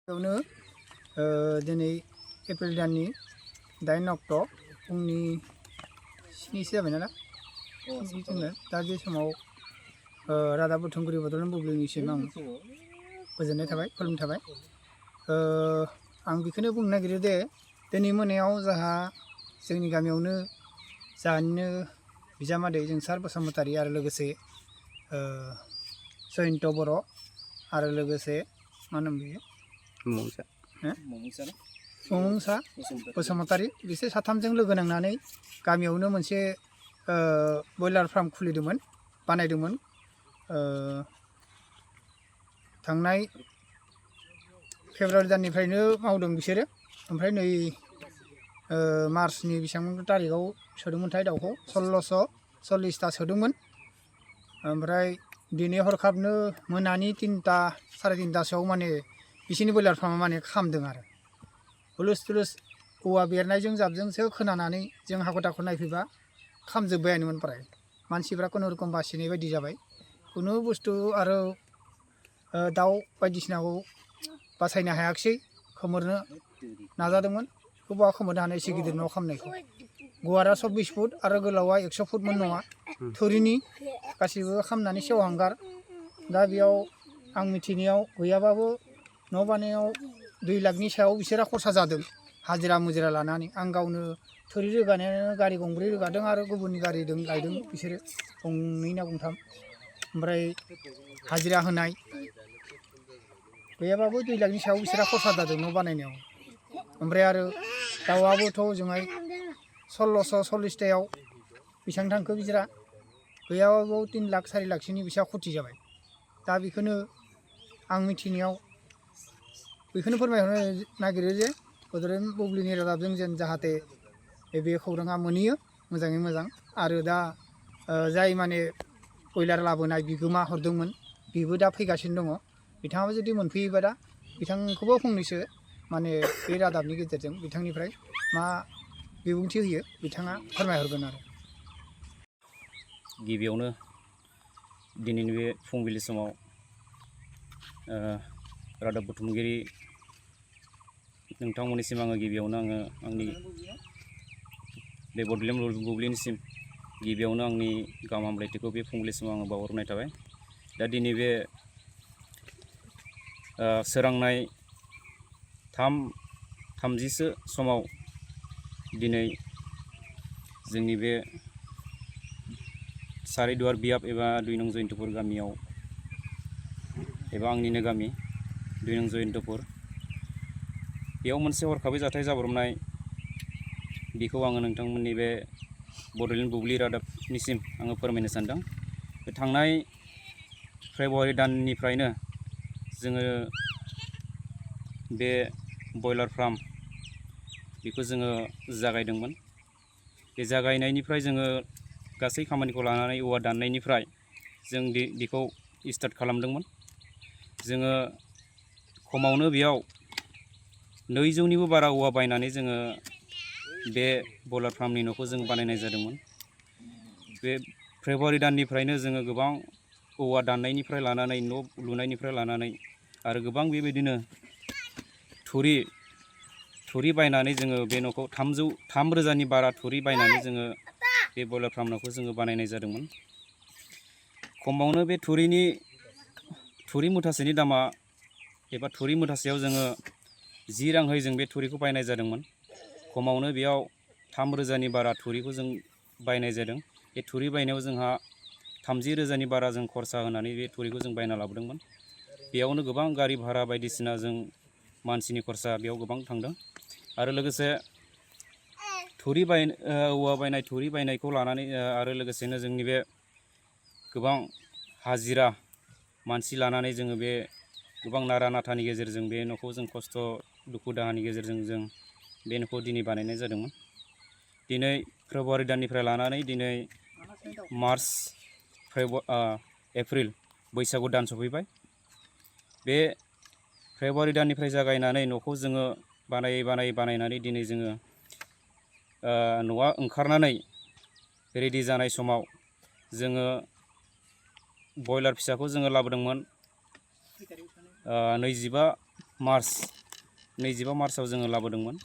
बेयावनो दिनै एप्रिल दाननि 8 अक्ट' फुंनि 7 जाबाय नालाय जोङो दा बे समाव रादाब बुथुमगिरि बड'लेण्ड बुब्लिनिसिम आं गोजोननाय थाबाय खुलुमनाय थाबाय। आं बेखौनो बुंनो नागिरो दे दिनै मोनायाव जोंहा जोंनि गामियावनो जाहानिनो बिजामादै जोंसार बसुमतारी आरो लोगोसे जयन्त बर' आरो लोगोसे मा नाम बेयो मुंसा बसुमतारी बिसोर साथामजों लोगो नांनानै गामियावनो मोनसे बयलार फार्म खुलिदोंमोन बानायदोंमोन। थांनाय फेब्रुवारि दाननिफ्रायनो मावदों बिसोरो। ओमफ्राय नै मार्चनि बेसेबां तारिखआव सोदोंमोनथाय दाउखौ 1640ता सोदोंमोन। ओमफ्राय दिनै हरखाबनो मोनानि 3ता साराय 3तासोआव माने बिसोरनि बयलार फार्मा माने खामदों आरो हुलुस थुलुस औवा बेरनायजों जाबजोंसो खोनानानै जों हाखु दाखु नायफैबा खामजोब्बायानोमोन प्राय मानसिफ्रा खुनुरुखुम बासिनाय बायदि जाबाय। खुनु बुस्थु आरो दाउ बायदिसिनाखौ बासायनो हायाखिसै खोमोरनो नाजादोंमोन बेखौ बहा खोमोरनो हानो एसे गिदिर न' खामनायखौ। गुवारा 24 फुट आरो गोलावा 100 फुटमोन नङा थुरिनि गासिबो खामनानै सेवहांगार। दा बेयाव आं मिथिनायाव गैयाबाबो न' बानायाव 2 लाखनि सायाव बिसोरा खरसा जादों हाजिरा मुजिरा लानानै। आं गावनो थुरि रोगानायानो गारि गंब्रै रोगादों आरो गुबुननि गारिजों लायदों बिसोरो गंनै ना गंथाम। ओमफ्राय हाजिरा होनाय गैयाबाबो 2 लाखनि सायाव बिसोरा खरसा जादों न' बानायनायाव। ओमफ्राय आरो दाउआबोथ' ओजोंहाय 1640तायाव बेसेबां थांखो बिसोरा गैयाबाबो 3 लाख 4 लाखसोनि बिसा खथि जाबाय। दा बेखौनो आं मिथिनायाव बेखौनो फोरमायहरनो नागिरो जे बड'लेण्ड बुब्लिनि रादाबजों जेन जाहाथे बे खौराङा मोनहैयो मोजाङै मोजां। आरो दा जाय माने बयलार लाबोनाय बिगोमा हरदोंमोन बेबो दा फैगासिनो दङ। बिथाङाबो जुदि मोनफैयोबा दा बिथांखौबो फंनैसो माने बे रादाबनि गेजेरजों बिथांनिफ्राय मा बिबुंथि होयो बिथाङा फोरमायहरगोन आरो। गिबियावनो दिनैनि बे फुंबिलि समाव रादाब बुथुमगिरि नोंथांमोननिसिम आङो गिबियावनो आंनि बे बड'लेण्ड बुब्लिनिसिम गिबियावनो आंनि गाहाम हामलायथिखौ बे फुंबिलि समाव आङो बावहरनाय थाबाय। दा दिनै बे सोरांनाय 3:30 समाव दिनै जोंनि बे सारिदुवार बियाब एबा 2 नं जयन्तपुर गामियाव एबा आंनिनो गामि 2 नं जयन्तपुर बेयाव मोनसे हरखाबै जाथाय जाब्रबनाय बेखौ आङो नोंथांमोननि बे बड'लेण्ड बुब्लि रादाबनिसिम आङो फोरमायनो सानदों। बे थांनाय फेब्रुवारि दाननिफ्रायनो जोङो बे बयलार फार्म बेखौ जोङो जागायदोंमोन। बे जागायनायनिफ्राय जोङो गासै खामानिखौ लानानै औवा दाननायनिफ्राय जों बेखौ स्टार्ट खालामदोंमोन। जोङो खमावनो बेयाव 200निबो बारा औवा बायनानै जोङो बे बयलार फार्मनि न'खौ जों बानायनाय जादोंमोन। बे फेब्रुवारि दाननिफ्रायनो जोङो गोबां औवा दाननायनिफ्राय लानानै न' लुनायनिफ्राय लानानै आरो गोबां बेबायदिनो थुरि बायनानै जोङो बे न'खौ 3,000नि बारा थुरि बायनानै जोङो बे बयलार फार्म न'खौ जोङो बानायनाय जादोंमोन। खमावनो बे थुरि मुथासेनि दामा एबा थुरि मुथासेयाव जोङो 10 रांहै जों बे थुरिखौ बायनाय जादोंमोन। खमावनो बेयाव 3,000नि बारा थुरिखौ जों बायनाय जादों। बे थुरि बायनायाव जोंहा 30,000नि बारा जों खरसा होनानै बे थुरिखौ जों बायना लाबोदोंमोन। बेयावनो गोबां गारि भारा बायदिसिना जों मानसिनि खरसा बेयाव गोबां थांदों। आरो लोगोसे औवा बायनाय थुरि बायनायखौ लानानै आरो लोगोसेनो जोंनि बे गोबां हाजिरा मानसि लानानै जोङो बे गोबां नारा नाथानि गेजेरजों बे न'खौ जों खस्थ' दुखु दाहानि गेजेरजों जों बे न'खौ दिनै बानायनाय जादोंमोन। दिनै फेब्रुवारि दाननिफ्राय लानानै दिनै मार्च एप्रिल बैसागु दान सफैबाय। बे फेब्रुवारि दाननिफ्राय जागायनानै न'खौ जोङो बानायनानै दिनै जोङो न'आ ओंखारनानै रेडि जानाय समाव जोङो बयलार फिसाखौ जोङो लाबोदोंमोन 25 मार्च 25 मार्चआव जोङो लाबोदोंमोन।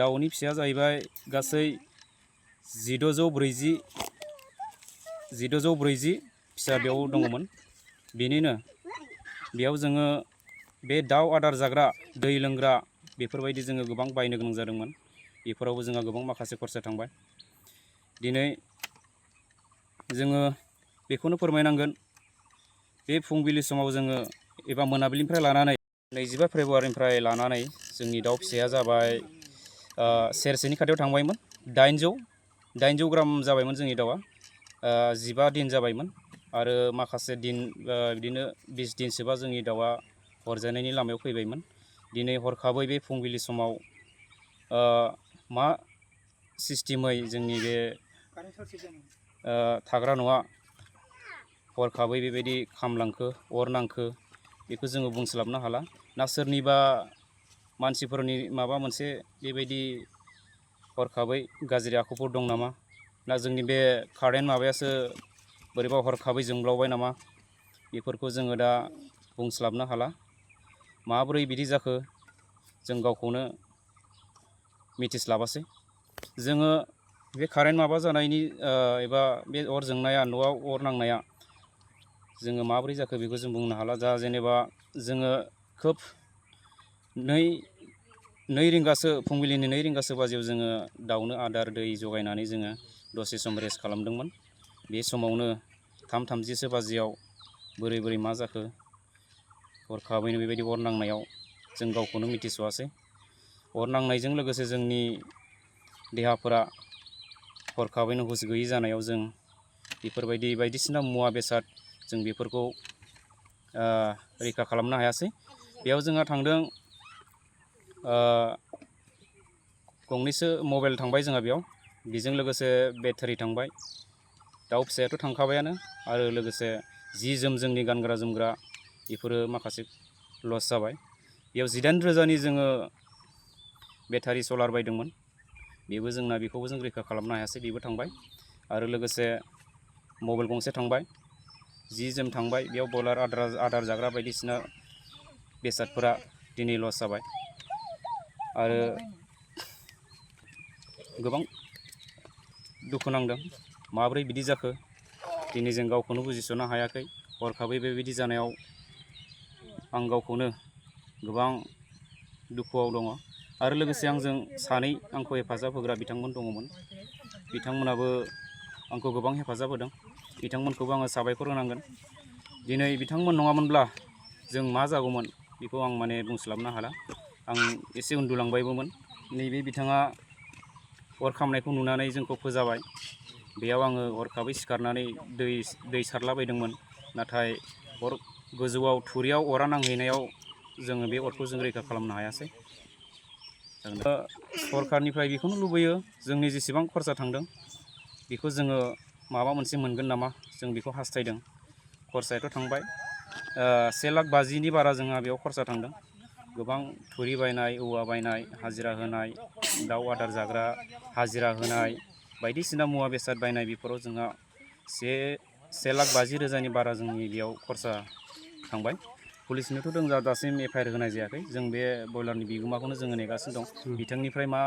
दाउनि फिसाया जाहैबाय गासै 1640 फिसा बेयाव दङमोन। बेनिनो बेयाव जोङो बे दाउ आदार जाग्रा, दै लोंग्रा बेफोरबायदि जोङो गोबां बायनो गोनां जादोंमोन। बेफोरावबो जोंहा गोबां माखासे खरसा थांबाय। दिनै जोङो बेखौनो फोरमायनांगोन, बे फुंबिलि समाव जोङो एबा मोनाबिलिनिफ्राय लानानै 25 फेब्रुवारिनिफ्राय लानानै जोंनि दाउ फिसाया जाबाय सेरसेनि खाथियाव थांबायमोन। 800 ग्राम जाबायमोन जोंनि दाउआ। 15 दिन जाबायमोन आरो माखासे दिन बिदिनो 20 दिनसोबा जोंनि दाउआ हरजानायनि लामायाव फैबायमोन। दिनै हरखाबै बे फुंबिलि समाव मा सिस्टेमै जोंनि बे थाग्रा न'आ हरखाबै बेबायदि खामलांखो, अर नांखो, बेखौ जोङो बुंस्लाबनो हाला। ना सोरनिबा मानसिफोरनि माबा मोनसे बेबायदि हरखाबै गाज्रि आखुफोर दं नामा, ना जोंनि बे कारेन्ट माबायासो बोरैबा हरखाबै जोंब्लावबाय नामा, बेफोरखौ जोङो दा बुंस्लाबनो हाला। माबोरै बिदि जाखो जों गावखौनो मिथिस्लाबासै। जोङो बे कारेन्ट माबा जानायनि एबा बे अर जोंनाया, न'आव अर नांनाया जोङो माबोरै जाखो बेखौ जों बुंनो हाला। दा जेनेबा जोङो खोब 2 रिंगासो, फुंबिलिनि 2 रिंगासो बाजियाव जोङो दाउनो आदार दै जगायनानै जोङो दसे सम रेस्ट खालामदोंमोन। बे समावनो 3:30 बाजियाव बोरै मा जाखो, हरखाबैनो बेबायदि अर नांनायाव जों गावखौनो मिथिस'आसै। अर नांनायजों लोगोसे जोंनि देहाफोरा हरखाबैनो हुस गैयि जानायाव जों बेफोरबायदि बायदिसिना मुवा बेसाद जों बेफोरखौ रैखा खालामनो हायासै। बेयाव जोंहा थांदों गंनैसो मबाइल थांबाय जोंहा बेयाव, बेजों लोगोसे बेटारि थांबाय, दाउ फिसायाथ' थांखाबायानो, आरो लोगोसे जि जोम जोंनि गानग्रा जोमग्रा बेफोरो माखासे लस जाबाय। बेयाव 18,000नि जोङो बेटारि सलार बायदोंमोन, बेखौबो जों रैखा खालामनो हायासै, बेबो थांबाय। आरो लोगोसे मबाइल गंसे थांबाय, जि जोम थांबाय, बेयाव बयलार आदार जाग्रा बायदिसिना बेसादफोरा दिनै लस जाबाय। आरो गोबां दुखु नांदों, माब्रै बिदि जाखो दिनै जों गावखौनो बुजिस'नो हायाखै। हरखाबै बेबायदि जानायाव आं गावखौनो गोबां दुखुआव दङ। आरो लोगोसे आंजों सानै आंखौ हेफाजाब होग्रा बिथांमोन दङमोन। बिथांमोनाबो आंखौ गोबां हेफाजाब होदों, बिथांमोनखौबो आङो साबायखर होनांगोन। दिनै बिथांमोन नङामोनब्ला जों मा जागौमोन बेखौ आं माने बुंस्लाबनो हाला। आं एसे उन्दुलांबायबोमोन। नैबे बिथाङा अर खामनायखौ नुनानै जोंखौ फोजाबाय। बेयाव आङो हरखाबै सिखारनानै दै सारलाबायदोंमोन, नाथाय गोजौआव थुरियाव अरा नांहैनायाव जोङो बे अरखौ जों रैखा खालामनो हायासै। सरकारनिफ्राय बेखौनो लुबैयो, जोंनि जेसेबां खरसा थांदों बेखौ जोङो माबा मोनसे मोनगोन नामा, जों बेखौ हास्थायदों। खरसायाथ' थांबाय, 1,50,000नि बारा जोंहा बेयाव खरसा थांदों। गोबां थुरि बायनाय, औवा बायनाय, हाजिरा होनाय, दाउ आदार जाग्रा हाजिरा होनाय, बायदिसिना मुवा बेसाद बायनाय, बेफोराव जोंहा 1,50,000नि बारा जोंनि बेयाव खरसा थांबाय। पुलिसनोथ' जों दासिम FIR होनाय जायाखै। जों बे बयलारनि बिगोमाखौनो जोङो नेगासिनो दं। बिथांनिफ्राय मा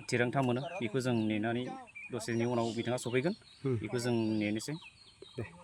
थिरांथा मोनो बेखौ जों नेनानै दसेनि उनाव बिथाङा सफैगोन, बेखौ जों नेनोसै।